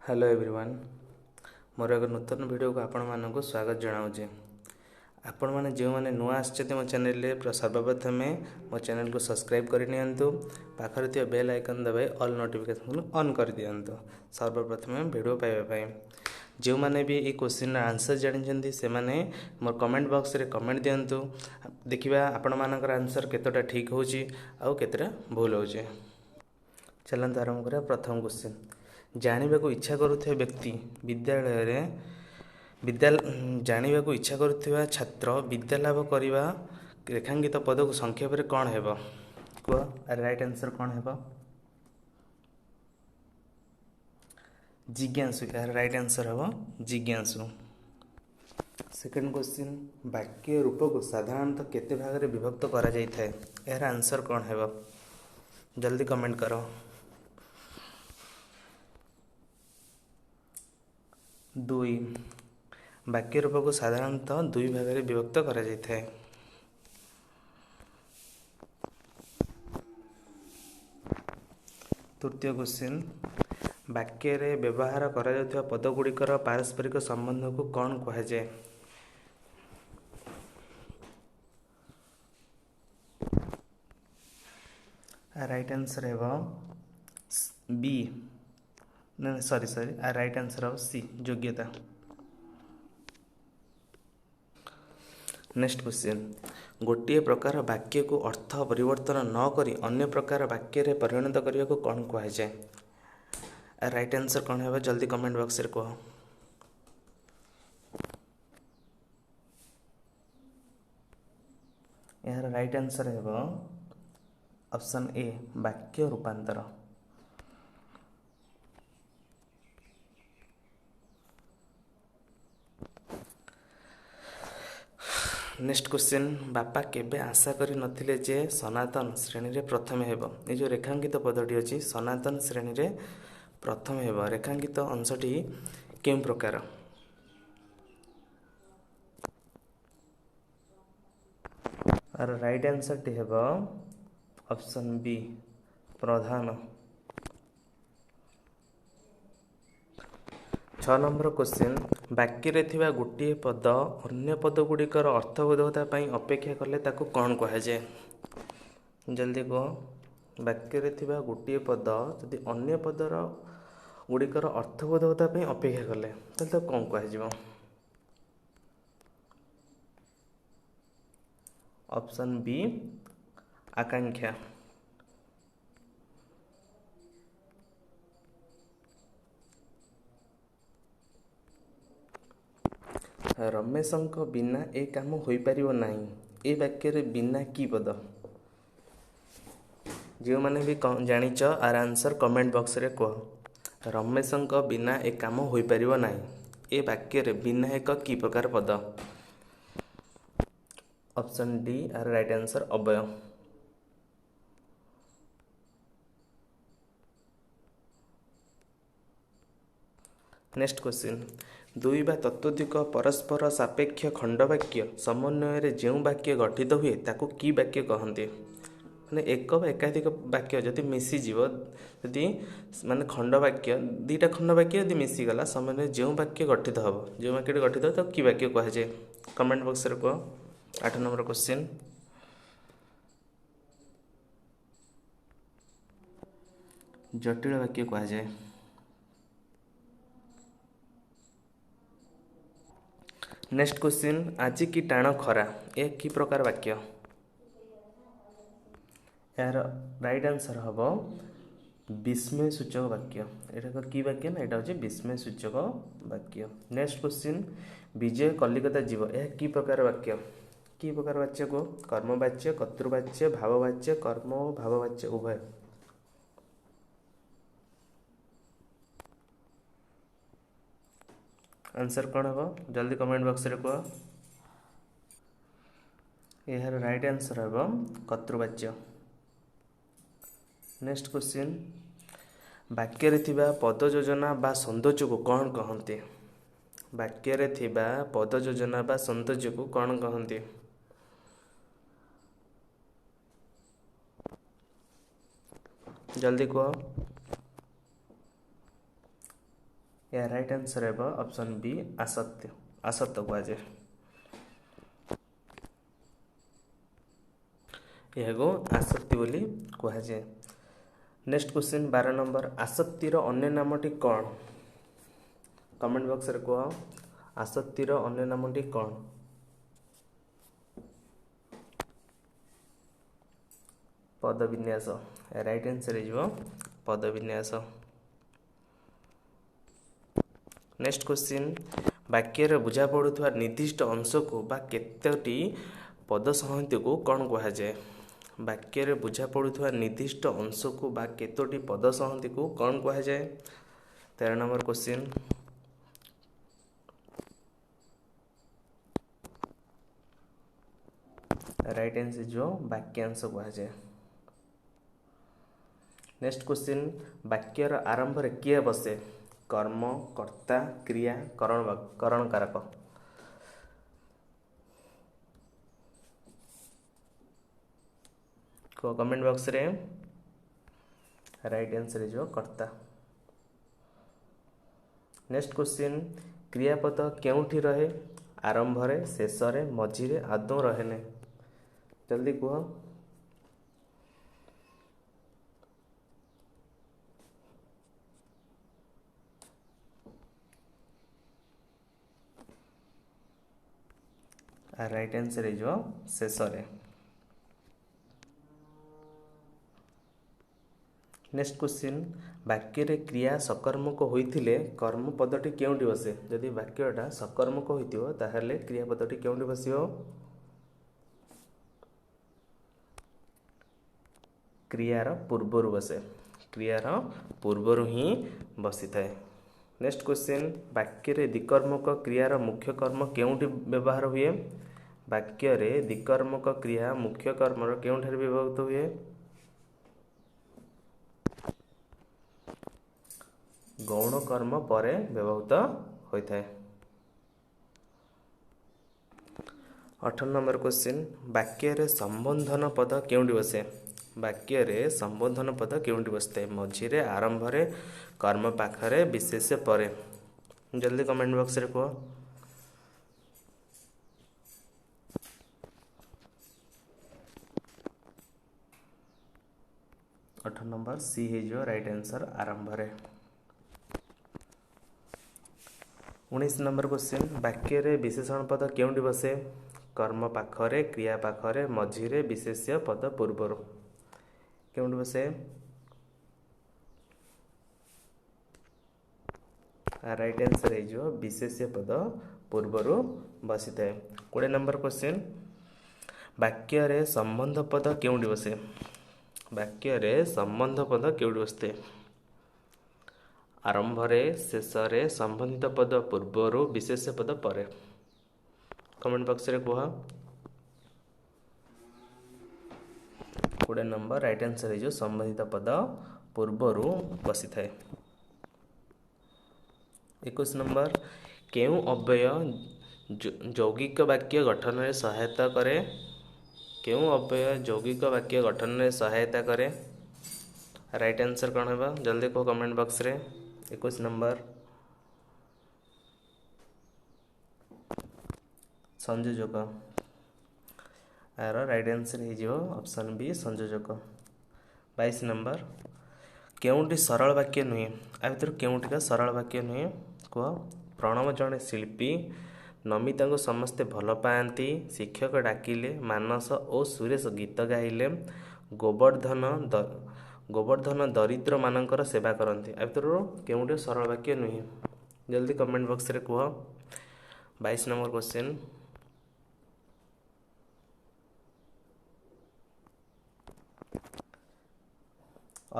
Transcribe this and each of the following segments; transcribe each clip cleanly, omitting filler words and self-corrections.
Hello everyone, ମୋର ଏକ ନୂତନ ଭିଡ଼ିଓକୁ ଆପଣମାନଙ୍କୁ ସ୍ୱାଗତ ଜଣାଉଛି। ଆପଣମାନେ ଯେଉଁମାନେ ନୂଆ ଆସିଛନ୍ତି ମୋ ଚ୍ୟାନେଲରେ, ସର୍ବପ୍ରଥମେ ମୋ ଚ୍ୟାନେଲକୁ ସବସ୍କ୍ରାଇବ୍ କରିନିଅନ୍ତୁ, ପାଖରେ ଥିବା ବେଲ୍ ଆଇକନ୍ ଦବାଇ ଅଲ୍ ନୋଟିଫିକେସନ୍ ଅନ୍ କରିଦିଅନ୍ତୁ ସର୍ବପ୍ରଥମେ ଭିଡ଼ିଓ ପାଇବା ପାଇଁ। ଯେଉଁମାନେ ବି ଏଇ କୋଶ୍ଚିନ୍ର ଆନ୍ସର୍ ଜାଣିଛନ୍ତି, ସେମାନେ ମୋ କମେଣ୍ଟ ବକ୍ସରେ କମେଣ୍ଟ ଦିଅନ୍ତୁ। ଦେଖିବା ଆପଣମାନଙ୍କର ଆନ୍ସର୍ କେତେଟା ଠିକ୍ ହେଉଛି ଆଉ କେତେଟା ଭୁଲ ହେଉଛି। ଚାଲନ୍ତୁ ଆରମ୍ଭ କରିବା ପ୍ରଥମ କୋଶ୍ଚିନ୍। ଜାଣିବାକୁ ଇଚ୍ଛା କରୁଥିବା ବ୍ୟକ୍ତି ବିଦ୍ୟାଳୟରେ ବିଦ୍ୟା ଜାଣିବାକୁ ଇଚ୍ଛା କରୁଥିବା ଛାତ୍ର ବିଦ୍ୟା ଲାଭ କରିବା ରେଖାଙ୍କିତ ପଦକୁ ସଂକ୍ଷେପରେ କ'ଣ ହେବ କୁହ? ରାଇଟ୍ ଆନ୍ସର୍ କ'ଣ ହେବ? ଜିଜ୍ଞାସୁ। ଏହାର ରାଇଟ୍ ଆନ୍ସର୍ ହେବ ଜିଜ୍ଞାସୁ। ସେକେଣ୍ଡ କ୍ୱେଶ୍ଚିନ୍, ବାକ୍ୟ ରୂପକୁ ସାଧାରଣତଃ କେତେ ଭାଗରେ ବିଭକ୍ତ କରାଯାଇଥାଏ? ଏହାର ଆନ୍ସର୍ କ'ଣ ହେବ? ଜଲ୍ଦି କମେଣ୍ଟ କର। 2। ବାକ୍ୟ ରୂପକୁ ସାଧାରଣତଃ 2 ଭାଗରେ ବିଭକ୍ତ କରାଯାଇଥାଏ। ତୃତୀୟ କ୍ୱେଶ୍ଚିନ୍, ବାକ୍ୟରେ ବ୍ୟବହାର କରାଯାଉଥିବା ପଦଗୁଡ଼ିକର ପାରସ୍ପରିକ ସମ୍ବନ୍ଧକୁ କ'ଣ କୁହାଯାଏ? ରାଇଟ୍ ଆନ୍ସର୍ ହେବ ବି, ସରି ସରି, ରାଇଟ୍ ଆନ୍ସର୍ ହେବ ସି, ଯୋଗ୍ୟତା। ନେକ୍ସଟ କ୍ୱେଶ୍ଚିନ୍, ଗୋଟିଏ ପ୍ରକାର ବାକ୍ୟକୁ ଅର୍ଥ ପରିବର୍ତ୍ତନ ନ କରି ଅନ୍ୟ ପ୍ରକାର ବାକ୍ୟରେ ପରିଣତ କରିବାକୁ କ'ଣ କୁହାଯାଏ? ରାଇଟ୍ ଆନ୍ସର୍ କ'ଣ ହେବ? ଜଲ୍ଦି କମେଣ୍ଟ ବକ୍ସରେ କୁହ। ଏହାର ରାଇଟ୍ ଆନ୍ସର୍ ହେବ ଅପସନ୍ ଏ, ବାକ୍ୟ ରୂପାନ୍ତର। ନେକ୍ସଟ କ୍ୱେଶ୍ଚିନ୍, ବାପା କେବେ ଆଶା କରିନଥିଲେ ଯେ ସନାତନ ଶ୍ରେଣୀରେ ପ୍ରଥମେ ହେବ। ଏ ଯେଉଁ ରେଖାଙ୍କିତ ପଦଟି ଅଛି, ସନାତନ ଶ୍ରେଣୀରେ ପ୍ରଥମେ ହେବ, ରେଖାଙ୍କିତ ଅଂଶଟି କେଉଁ ପ୍ରକାର? ଆର ରାଇଟ୍ ଆନ୍ସର୍ଟି ହେବ ଅପସନ୍ ବି, ପ୍ରଧାନ। 6 ନମ୍ବର କ୍ୱେଶ୍ଚିନ୍, ବାକ୍ୟରେ ଥିବା ଗୋଟିଏ ପଦ ଅନ୍ୟ ପଦଗୁଡ଼ିକର ଅର୍ଥବୋଧକତା ପାଇଁ ଅପେକ୍ଷା କଲେ ତାକୁ କ'ଣ କୁହାଯାଏ? ଜଲ୍ଦି କୁହ। ବାକ୍ୟରେ ଥିବା ଗୋଟିଏ ପଦ ଯଦି ଅନ୍ୟ ପଦର ଗୁଡ଼ିକର ଅର୍ଥବୋଧକତା ପାଇଁ ଅପେକ୍ଷା କଲେ ତାହେଲେ ତାକୁ କ'ଣ କୁହାଯିବ? ଅପସନ୍ ବି, ଆକାଂକ୍ଷା। ରମେଶଙ୍କ ବିନା ଏ କାମ ହୋଇପାରିବ ନାହିଁ, ଏ ବାକ୍ୟରେ ବିନା କି ପଦ? ଯେଉଁମାନେ ବି ଜାଣିଛ ଆର ଆନ୍ସର୍ କମେଣ୍ଟ ବକ୍ସରେ କୁହ। ରମେଶଙ୍କ ବିନା ଏ କାମ ହୋଇପାରିବ ନାହିଁ, ଏ ବାକ୍ୟରେ ବିନା ଏକ କି ପ୍ରକାର ପଦ? Option D are right answer ଅବ୍ୟୟ। ନେକ୍ସଟ କ୍ୱେଶ୍ଚିନ୍, ଦୁଇ ବା ତତୋଧିକ ପରସ୍ପର ସାପେକ୍ଷ ଖଣ୍ଡବାକ୍ୟ ସମନ୍ୱୟରେ ଯେଉଁ ବାକ୍ୟ ଗଠିତ ହୁଏ ତାକୁ କି ବାକ୍ୟ କହନ୍ତି? ମାନେ ଏକ ବା ଏକାଧିକ ବାକ୍ୟ ଯଦି ମିଶିଯିବ, ଯଦି ମାନେ ଖଣ୍ଡବାକ୍ୟ, ଦୁଇଟା ଖଣ୍ଡବାକ୍ୟ ଯଦି ମିଶିଗଲା, ସମନ୍ୱୟରେ ଯେଉଁ ବାକ୍ୟ ଗଠିତ ହେବ, ଯେଉଁ ବାକ୍ୟଟି ଗଠିତ ହେବ ତାକୁ କି ବାକ୍ୟ କୁହାଯାଏ? କମେଣ୍ଟ ବକ୍ସରେ କୁହ। 8 ନମ୍ବର କ୍ୱେଶ୍ଚିନ୍, ଜଟିଳ ବାକ୍ୟ କୁହାଯାଏ। ନେକ୍ସଟ କ୍ୱେଶ୍ଚିନ୍, ଆଜି କି ଟାଣ ଖରା, ଏ କି ପ୍ରକାର ବାକ୍ୟ? ଏହାର ରାଇଟ୍ ଆନ୍ସର୍ ହେବ ବିସ୍ମୟ ସୂଚକ ବାକ୍ୟ। ଏଇଟା କି ବାକ୍ୟ ନା ଏଇଟା ହେଉଛି ବିସ୍ମୟ ସୂଚକ ବାକ୍ୟ। ନେକ୍ସଟ କ୍ୱେଶ୍ଚିନ୍, ବିଜୟ କଲିକତା ଯିବ, ଏହା କି ପ୍ରକାର ବାକ୍ୟ? କି ପ୍ରକାର ବାକ୍ୟ କୁହ? କର୍ମବାଚ୍ୟ, କର୍ତ୍ତୃବାଚ୍ୟ, ଭାବବାଚ୍ୟ, କର୍ମ ଓ ଭାବବାଚ୍ୟ ଉଭୟ। ଆନ୍ସର୍ କ'ଣ ହେବ? ଜଲ୍ଦି କମେଣ୍ଟ ବକ୍ସରେ କୁହ। ଏହାର ରାଇଟ୍ ଆନ୍ସର୍ ହେବ କର୍ତ୍ତୃବାଚ୍ୟ। ନେକ୍ସଟ କ୍ୱେଶ୍ଚିନ୍, ବାକ୍ୟରେ ଥିବା ପଦଯୋଜନା ବା ସୌନ୍ଦର୍ଯ୍ୟକୁ କ'ଣ କହନ୍ତି? ବାକ୍ୟରେ ଥିବା ପଦଯୋଜନା ବା ସୌନ୍ଦର୍ଯ୍ୟକୁ କ'ଣ କହନ୍ତି? ଜଲ୍ଦି କୁହ। ଏହା ରାଇଟ୍ ଆନ୍ସର୍ ହେବ ଅପସନ୍ ବି, ଆସତ୍ୟ, ଆସତ୍ୟ କୁହାଯାଏ ଏହାକୁ, ଆସକ୍ତି ବୋଲି କୁହାଯାଏ। ନେକ୍ସଟ କ୍ୱେଶ୍ଚିନ୍ 12 ନମ୍ବର, ଆସକ୍ତିର ଅନ୍ୟ ନାମଟି କ'ଣ? କମେଣ୍ଟ ବକ୍ସରେ କୁହ, ଆସକ୍ତିର ଅନ୍ୟ ନାମଟି କ'ଣ? ପଦବିନ୍ୟାସ। ରାଇଟ୍ ଆନ୍ସର୍ ହେଇଯିବ ପଦବିନ୍ୟାସ। ନେକ୍ସଟ କ୍ୱେଶ୍ଚିନ୍, ବାକ୍ୟରେ ବୁଝା ପଡ଼ୁଥିବା ନିର୍ଦ୍ଦିଷ୍ଟ ଅଂଶକୁ ବା କେତୋଟି ପଦ ସଂହତିକୁ କ'ଣ କୁହାଯାଏ? ବାକ୍ୟରେ ବୁଝା ପଡ଼ୁଥିବା ନିର୍ଦ୍ଦିଷ୍ଟ ଅଂଶକୁ ବା କେତୋଟି ପଦ ସଂହତିକୁ କ'ଣ କୁହାଯାଏ? 13 ନମ୍ବର କ୍ୱେଶ୍ଚିନ୍। ରାଇଟ୍ ଆନ୍ସର୍ ହେଇଯିବ ବାକ୍ୟାଂଶ କୁହାଯାଏ। ନେକ୍ସଟ କ୍ୱେଶ୍ଚିନ୍, ବାକ୍ୟର ଆରମ୍ଭରେ କିଏ ବସେ? କର୍ମ, କର୍ତ୍ତା, କ୍ରିୟା, କରଣ, କରଣକାରକ। କୁହ କମେଣ୍ଟ ବକ୍ସରେ। ରାଇଟ୍ ଆନ୍ସର୍ ହେଇଯିବ କର୍ତ୍ତା। ନେକ୍ସଟ କ୍ୱେଶ୍ଚିନ୍, କ୍ରିୟାପଦ କେଉଁଠି ରହେ? ଆରମ୍ଭରେ, ଶେଷରେ, ମଝିରେ, ଆଦୌ ରହେନି। ଜଲ୍ଦି କୁହ। ରାଇଟ୍ ଆନ୍ସର୍ ହେଇଯିବ ଶେଷରେ। ନେକ୍ସଟ କ୍ୱେଶ୍ଚିନ୍, ବାକ୍ୟରେ କ୍ରିୟା ସକର୍ମକ ହୋଇଥିଲେ କର୍ମପଦଟି କେଉଁଠି ବସେ? ଯଦି ବାକ୍ୟଟା ସକର୍ମକ ହୋଇଥିବ ତାହେଲେ କ୍ରିୟାପଦଟି କେଉଁଠି ବସିବ? କ୍ରିୟାର ପୂର୍ବରୁ ବସେ, କ୍ରିୟାର ପୂର୍ବରୁ ହିଁ ବସିଥାଏ। ନେକ୍ସଟ କ୍ୱେଶ୍ଚିନ୍, ବାକ୍ୟରେ ଦ୍ୱିକର୍ମକ କ୍ରିୟାର ମୁଖ୍ୟ କର୍ମ କେଉଁଠି ବ୍ୟବହାର ହୁଏ? ବାକ୍ୟରେ ଦ୍ୱିକର୍ମକ କ୍ରିୟା ମୁଖ୍ୟ କର୍ମର କେଉଁଠାରେ ବ୍ୟବହୃତ ହୁଏ? ଗୌଣ କର୍ମ ପରେ ବ୍ୟବହୃତ ହୋଇଥାଏ। 18 ନମ୍ବର କ୍ୱେଶ୍ଚିନ୍, ବାକ୍ୟରେ ସମ୍ବୋଧନ ପଦ କେଉଁଠି ବସେ? ବାକ୍ୟରେ ସମ୍ବୋଧନ ପଦ କେଉଁଠି ବସିଥାଏ? ମଝିରେ, ଆରମ୍ଭରେ, କର୍ମ ପାଖରେ, ବିଶେଷ୍ୟ ପରେ। ଜଲ୍ଦି କମେଣ୍ଟ ବକ୍ସରେ କୁହ। 18 ନମ୍ବର ସି ହେଇଯିବ ରାଇଟ୍ ଆନ୍ସର୍, ଆରମ୍ଭରେ। 19 ନମ୍ବର କ୍ୱେଶ୍ଚିନ୍, ବାକ୍ୟରେ ବିଶେଷଣ ପଦ କେଉଁଠି ବସେ? କର୍ମ ପାଖରେ, କ୍ରିୟା ପାଖରେ, ମଝିରେ, ବିଶେଷ୍ୟ ପଦ ପୂର୍ବରୁ। କେଉଁଠି ବସେ? ରାଇଟ୍ ଆନ୍ସର୍ ହେଇଯିବ ବିଶେଷ୍ୟ ପଦ ପୂର୍ବରୁ ବସିଥାଏ। 20 ନମ୍ବର କ୍ୱେଶ୍ଚିନ୍, ବାକ୍ୟରେ ସମ୍ବନ୍ଧ ପଦ କେଉଁଠି ବସେ? ବାକ୍ୟରେ ସମ୍ବନ୍ଧ ପଦ କେଉଁଠି ବସିଥାଏ? ଆରମ୍ଭରେ, ଶେଷରେ, ସମ୍ବନ୍ଧିତ ପଦ ପୂର୍ବରୁ, ବିଶେଷ୍ୟ ପଦ ପରେ। କମେଣ୍ଟ ବକ୍ସରେ କୁହ। 20 ନମ୍ବର ରାଇଟ୍ ଆନ୍ସର୍ ହେଇଯିବ ସମ୍ବନ୍ଧିତ ପଦ ପୂର୍ବରୁ ବସିଥାଏ। 21 ନମ୍ବର, କେଉଁ ଅବ୍ୟୟ ଯୌଗିକ ବାକ୍ୟ ଗଠନରେ ସହାୟତା କରେ? କେଉଁ ଅବ୍ୟୟ ଯୌଗିକ ବାକ୍ୟ ଗଠନରେ ସହାୟତା କରେ? ରାଇଟ୍ ଆନ୍ସର୍ କ'ଣ ହେବ? ଜଲ୍ଦି କୁହ କମେଣ୍ଟ ବକ୍ସରେ। 21 ନମ୍ବର, ସଂଯୋଜକ। ଏହାର ରାଇଟ୍ ଆନ୍ସର୍ ହେଇଯିବ ଅପସନ୍ ବି, ସଂଯୋଜକ। 22 ନମ୍ବର, କେଉଁଟି ସରଳ ବାକ୍ୟ ନୁହେଁ? ଆ ଭିତରୁ କେଉଁଟିକା ସରଳ ବାକ୍ୟ ନୁହେଁ କୁହ। ପ୍ରଣବ ଜଣେ ଶିଳ୍ପୀ, ନମିତାଙ୍କୁ ସମସ୍ତେ ଭଲ ପାଆନ୍ତି, ଶିକ୍ଷକ ଡାକିଲେ, ମାନସ ଓ ସୁରେଶ ଗୀତ ଗାଇଲେ, ଗୋବର୍ଦ୍ଧନ ଦରିଦ୍ରମାନଙ୍କର ସେବା କରନ୍ତି। ଆ ଭିତରୁ କେଉଁଟି ସରଳ ବାକ୍ୟ ନୁହେଁ? ଜଲ୍ଦି କମେଣ୍ଟ ବକ୍ସରେ କୁହ। 22 ନମ୍ବର କ୍ୱେଶ୍ଚିନ୍।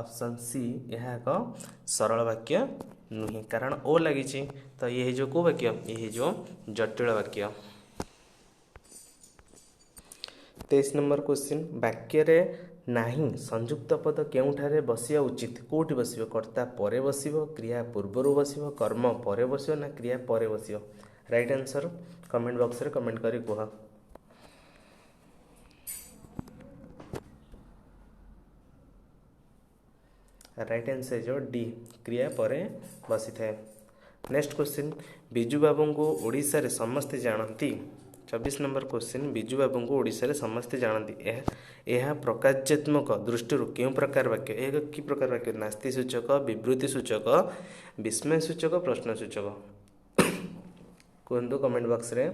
ଅପସନ୍ ସି, ଏହା ଏକ ସରଳ ବାକ୍ୟ ନୁହେଁ, କାରଣ ଓ ଲାଗିଛି। ତ ଇଏ ହେଇଯିବ କେଉଁ ବାକ୍ୟ? ଇଏ ହେଇଯିବ ଜଟିଳ ବାକ୍ୟ। 23 ନମ୍ବର କ୍ୱେଶ୍ଚିନ୍, ବାକ୍ୟରେ ନାହିଁ ସଂଯୁକ୍ତ ପଦ କେଉଁଠାରେ ବସିବା ଉଚିତ? କେଉଁଠି ବସିବ? କର୍ତ୍ତା ପରେ ବସିବ, କ୍ରିୟା ପୂର୍ବରୁ ବସିବ, କର୍ମ ପରେ ବସିବ, ନା କ୍ରିୟା ପରେ ବସିବ? ରାଇଟ୍ ଆନ୍ସର୍ କମେଣ୍ଟ ବକ୍ସରେ କମେଣ୍ଟ କରି କୁହ। ରାଇଟ୍ ଆନ୍ସର୍ ହେଇଯିବ ଡି, କ୍ରିୟା ପରେ ବସିଥାଏ। ନେକ୍ସଟ କ୍ୱେଶ୍ଚିନ୍, ବିଜୁବାବୁଙ୍କୁ ଓଡ଼ିଶାରେ ସମସ୍ତେ ଜାଣନ୍ତି। 24 ନମ୍ବର କ୍ୱେଶ୍ଚିନ୍, ବିଜୁବାବୁଙ୍କୁ ଓଡ଼ିଶାରେ ସମସ୍ତେ ଜାଣନ୍ତି। ଏହା ପ୍ରକାର୍ଯ୍ୟାତ୍ମକ ଦୃଷ୍ଟିରୁ କେଉଁ ପ୍ରକାର ବାକ୍ୟ? ଏହା କି ପ୍ରକାର ବାକ୍ୟ? ନାସ୍ତି ସୂଚକ, ବିବୃତ୍ତି ସୂଚକ, ବିସ୍ମୟ ସୂଚକ, ପ୍ରଶ୍ନ ସୂଚକ। କୁହନ୍ତୁ କମେଣ୍ଟ ବକ୍ସରେ।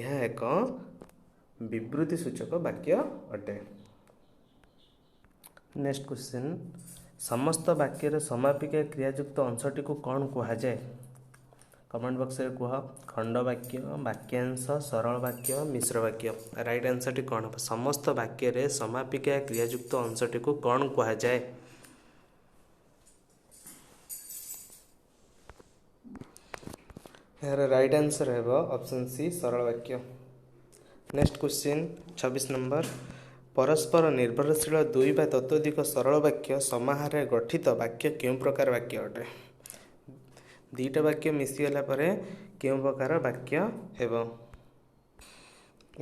ଏହା ଏକ ବିବୃତ୍ତି ସୂଚକ ବାକ୍ୟ ଅଟେ। ନେକ୍ସଟ କ୍ୱେଶ୍ଚିନ୍, ସମସ୍ତ ବାକ୍ୟର ସମାପିକା କ୍ରିୟାଯୁକ୍ତ ଅଂଶଟିକୁ କ'ଣ କୁହାଯାଏ? କମେଣ୍ଟ ବକ୍ସରେ କୁହ। ଖଣ୍ଡବାକ୍ୟ, ବାକ୍ୟାଂଶ, ସରଳ ବାକ୍ୟ, ମିଶ୍ର ବାକ୍ୟ। ରାଇଟ୍ ଆନ୍ସର୍ଟି କ'ଣ ହେବ? ସମସ୍ତ ବାକ୍ୟରେ ସମାପିକା କ୍ରିୟାଯୁକ୍ତ ଅଂଶଟିକୁ କ'ଣ କୁହାଯାଏ? ଏହାର ରାଇଟ୍ ଆନ୍ସର୍ ହେବ ଅପସନ୍ ସି, ସରଳ ବାକ୍ୟ। ନେକ୍ସଟ କ୍ୱେଶ୍ଚିନ୍ 26 ନମ୍ବର, ପରସ୍ପର ନିର୍ଭରଶୀଳ ଦୁଇ ବା ତତୋଧିକ ସରଳ ବାକ୍ୟ ସମାହାରରେ ଗଠିତ ବାକ୍ୟ କେଉଁ ପ୍ରକାର ବାକ୍ୟ ଅଟେ? ଦୁଇଟା ବାକ୍ୟ ମିଶିଗଲା ପରେ କେଉଁ ପ୍ରକାର ବାକ୍ୟ ହେବ?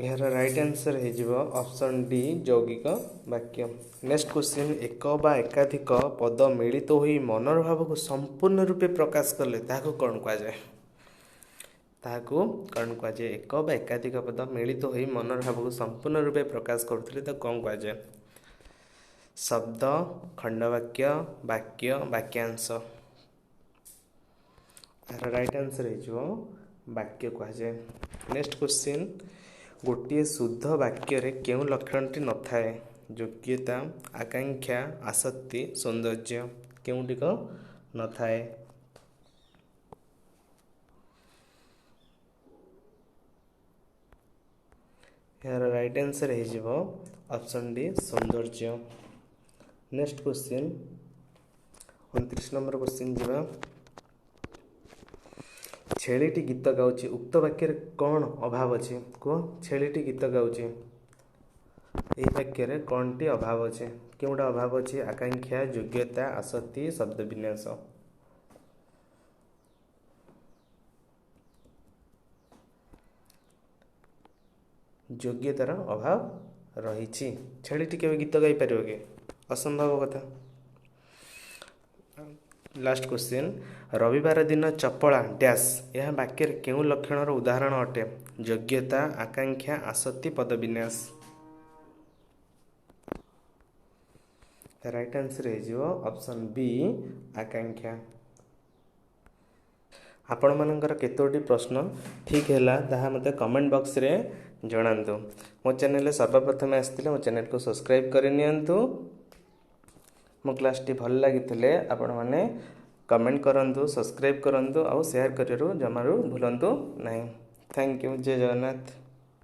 ଏହାର ରାଇଟ୍ ଆନ୍ସର୍ ହେଇଯିବ ଅପସନ୍ ଡି, ଯୌଗିକ ବାକ୍ୟ। ନେକ୍ସଟ କ୍ୱେଶ୍ଚିନ୍, ଏକ ବା ଏକାଧିକ ପଦ ମିଳିତ ହୋଇ ମନର ଭାବକୁ ସମ୍ପୂର୍ଣ୍ଣ ରୂପେ ପ୍ରକାଶ କଲେ ତାହାକୁ କ'ଣ କୁହାଯାଏ? ତାହାକୁ କ'ଣ କୁହାଯାଏ? ଏକ ବା ଏକାଧିକ ପଦ ମିଳିତ ହୋଇ ମନର ଭାବକୁ ସମ୍ପୂର୍ଣ୍ଣ ରୂପେ ପ୍ରକାଶ କରୁଥିଲେ ତାକୁ କ'ଣ କୁହାଯାଏ? ଶବ୍ଦ, ଖଣ୍ଡବାକ୍ୟ, ବାକ୍ୟ, ବାକ୍ୟାଂଶ। ଏହାର ରାଇଟ୍ ଆନ୍ସର୍ ହେଇଯିବ ବାକ୍ୟ କୁହାଯାଏ। ନେକ୍ସଟ କ୍ୱେଶ୍ଚିନ୍, ଗୋଟିଏ ଶୁଦ୍ଧ ବାକ୍ୟରେ କେଉଁ ଲକ୍ଷଣଟି ନଥାଏ? ଯୋଗ୍ୟତା, ଆକାଂକ୍ଷା, ଆସକ୍ତି, ସୌନ୍ଦର୍ଯ୍ୟ। କେଉଁଟିକ ନଥାଏ? ଏହାର ରାଇଟ୍ ଆନ୍ସର୍ ହେଇଯିବ ଅପସନ୍ ଡି, ସୌନ୍ଦର୍ଯ୍ୟ। ନେକ୍ସଟ କ୍ୱେଶ୍ଚିନ୍ 29 ନମ୍ବର କ୍ୱେଶ୍ଚିନ୍ ଯିବା। ଛେଳିଟି ଗୀତ ଗାଉଛି, ଉକ୍ତ ବାକ୍ୟରେ କ'ଣ ଅଭାବ ଅଛି? କୁହ। ଛେଳିଟି ଗୀତ ଗାଉଛି, ଏହି ବାକ୍ୟରେ କ'ଣଟି ଅଭାବ ଅଛି? କେଉଁଟା ଅଭାବ ଅଛି? ଆକାଂକ୍ଷା, ଯୋଗ୍ୟତା, ଆସକ୍ତି, ଶବ୍ଦ ବିନ୍ୟାସ। ଯୋଗ୍ୟତାର ଅଭାବ ରହିଛି। ଛେଳିଟି କେବେ ଗୀତ ଗାଇପାରିବ କି? ଅସମ୍ଭବ କଥା। ଲାଷ୍ଟ କ୍ୱେଶ୍ଚିନ୍, ରବିବାର ଦିନ ଚପଳା ଡ୍ୟାସ୍, ଏହା ବାକ୍ୟରେ କେଉଁ ଲକ୍ଷଣର ଉଦାହରଣ ଅଟେ? ଯୋଗ୍ୟତା, ଆକାଂକ୍ଷା, ଆସକ୍ତି, ପଦବିନ୍ୟାସ। ରାଇଟ୍ ଆନ୍ସର୍ ହେଇଯିବ ଅପସନ୍ ବି, ଆକାଂକ୍ଷା। ଆପଣମାନଙ୍କର କେତୋଟି ପ୍ରଶ୍ନ ଠିକ୍ ହେଲା ତାହା ମୋତେ କମେଣ୍ଟ ବକ୍ସରେ ଜଣାନ୍ତୁ। ମୋ ଚ୍ୟାନେଲରେ ସର୍ବପ୍ରଥମେ ଆସିଥିଲେ ମୋ ଚ୍ୟାନେଲକୁ ସବସ୍କ୍ରାଇବ୍ କରିନିଅନ୍ତୁ। ମୋ କ୍ଲାସ୍ଟି ଭଲ ଲାଗିଥିଲେ ଆପଣମାନେ କମେଣ୍ଟ କରନ୍ତୁ, ସବସ୍କ୍ରାଇବ୍ କରନ୍ତୁ ଆଉ ସେୟାର କରିବାରୁ ଜମାରୁ ଭୁଲନ୍ତୁ ନାହିଁ। Thank you. Jay Jagannath.